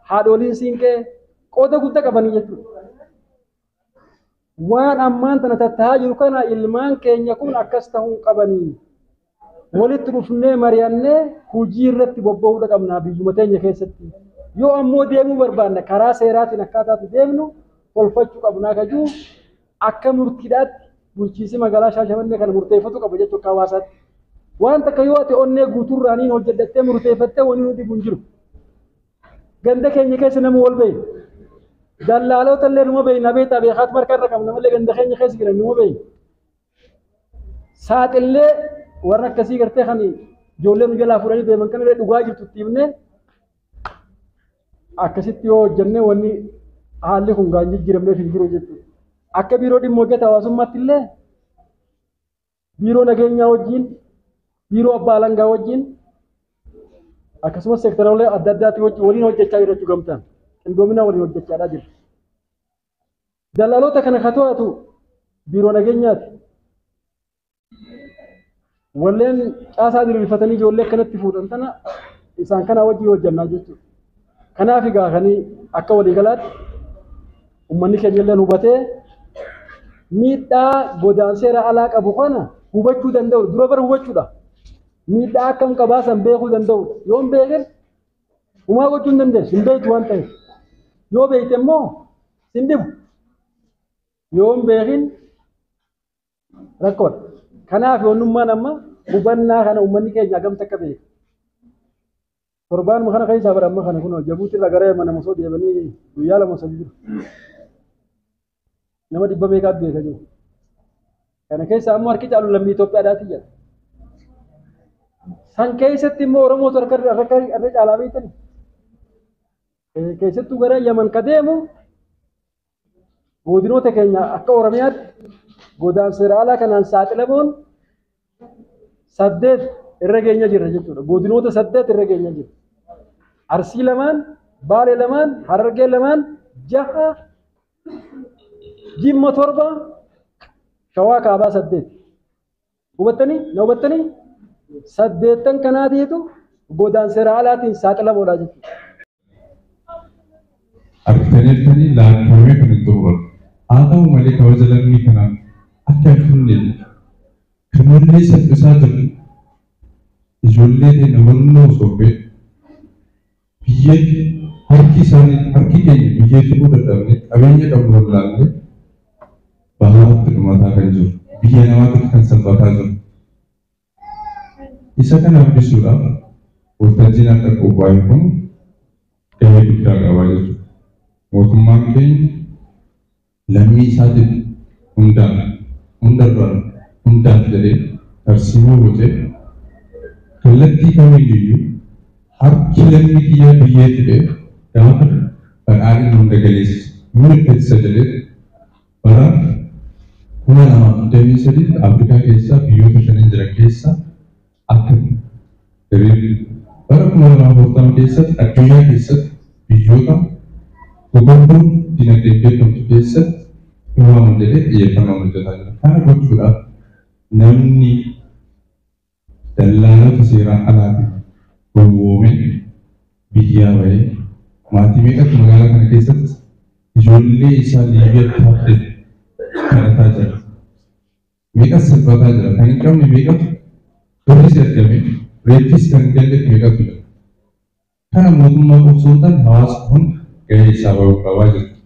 Haadholiin siinqee qooda guddaa qabanii jechuudha. Waan ammaan tana tattaa'aa jiru kana ilmaan keenya kun akkas ta'uu qabanii. Walitti dhufnee mari'annee hojii irratti bobba'uu qabna biyyuma teenya keessatti. Yoo ammoo deemuu barbaanne karaa seeraatiin akkaataatti deemnu tolfachuu qabnaa kajuu akka murtiidhaatti bulchiinsi magaalaa Shaashamannee kana murteeffatu qaba jechuudha akka hawaasaatti. Waan takka yoo ati onnee guutuurraaniin hojjedhattee murteeffattee wanni nuti hin jiru. Ganda keenya keessa nama wal beeyi. Dallaalota illee numa beeyna beektaa beekaat marka irra qabna malee ganda keenya keessa jiran numa beeyna. Saaxillee warra akkasii gartee kan ijoollee nu jalaa fuudhanii deeman kanallee dhugaa jirtu itti himnee akkasitti yoo hojjennee wanni haalli kun gaan jijjiiramneef hin jiru jechuudha. Akka biiroo dhimma hojjeta hawaasummaatti illee biiroo nageenyaa wajjin, biiroo abbaa alangaa wajjin akkasumas seektarolee adda addaatti waliin hojjechaa jiru jechuu gamtaan qindoomina waliin hojjechaadhaa jiru. Dallaalota kana ka to'atu biiroo nageenyaati. Walleen caasaa diriirfatanii ijoollee akkanatti fuudhan tana isaan kana wajjin hojjannaa jechuudha. Kanaaf egaa kan akka waliigalaatti uummanni keenya illee hubatee miidhaa godaansa alaa qabu kana hubachuu danda'u dura bara hubachuudha. Miidhaa akkam qabaasan beekuu danda'u. Yoo hin beekin homaa gochuu hin dandeessu. Hin beektu waan ta'eef. Yoo beekte immoo sin dhibu. Yoo hin beekin rakkoodha. Kanaaf yoonnummaan amma hubannaa kana uummanni keenya hagamta akka beeku. Torbaanuma kana keessaa bara amma kana kun Jabuuti irraa gara mana osoo deemanii guyyaa 2 3 jiru. Nama 100 meeqaatu beeka jiru. Kana keessa ammoo harki caalu lammii Itoophiyaadhaati jedha. San keessatti immoo Oromootu harka irra caalaa beektani. Keessattuu gara Yaman ka deemu godinoota keenya akka Oromiyaatti godaansa alaa kanaan saaxilamuun 8 irra geenya jirra jechuudha. Godinoota 8 irra geenya jirra. Arsii 2, Baalee 2, Harargee 2, 6, Jimma 7, Shawaa Kaabaa 8. Hubattanii? Na hubattanii? 8 kanaatiitu godaansa alaatiin saaxilamuudha jechuudha. Argitanii lakkaawwee kan hin xumuramu. Haa ta'u malee kabaja lammii kanaaf akka hin funne kanallee salphisaa jiru. Ijoollee keenya hubannoo osoo hin biyyee harki isaanii harki keenya biyyee tuquu dadhabne qabeenya qabnu wallaallee bahaatti dhumataa kan jiru biyya namaatti kan salphataa jiru. Isa kana hambisuudhaaf waltajjiin akka qophaa'e kun gahee guddaa qaba jechuudha. Mootummaan keenya lammii isaatiif hundaan hundarraan hundaaf jedhee tarsiimoo bocee kallattii kamiiyyuu harki lammii kiyyaa biyyee tuqee gaafa badhaadhina hunda galeessa mirkaneessa jedhee bara 2023 Afrikaa keessaa biyyoota 5 jiran keessaa akka hiriirri bara 2040 keessatti addunyaa keessatti biyyoota gurguddoo dinagdeen beekamtu keessatti uumaman jedhee xiyyeeffannoo hojjetaa jira. Kana gochuudhaaf namni dallaalota seeraan alaatiin gowwoomee biyyaa bahee maatii meeqatu magaalaa kana keessatti ijoollee isaa Liibiyaatti haftee kadhataa jira. Meeqas salphataa jira. Kan hin qabne meeqatu birris argame reeffis kan hin galle meeqatu jira. Kana mootummaa qofa osoo hin taane hawaasni hundi gahee isaa bahuu qabaa jechuudha.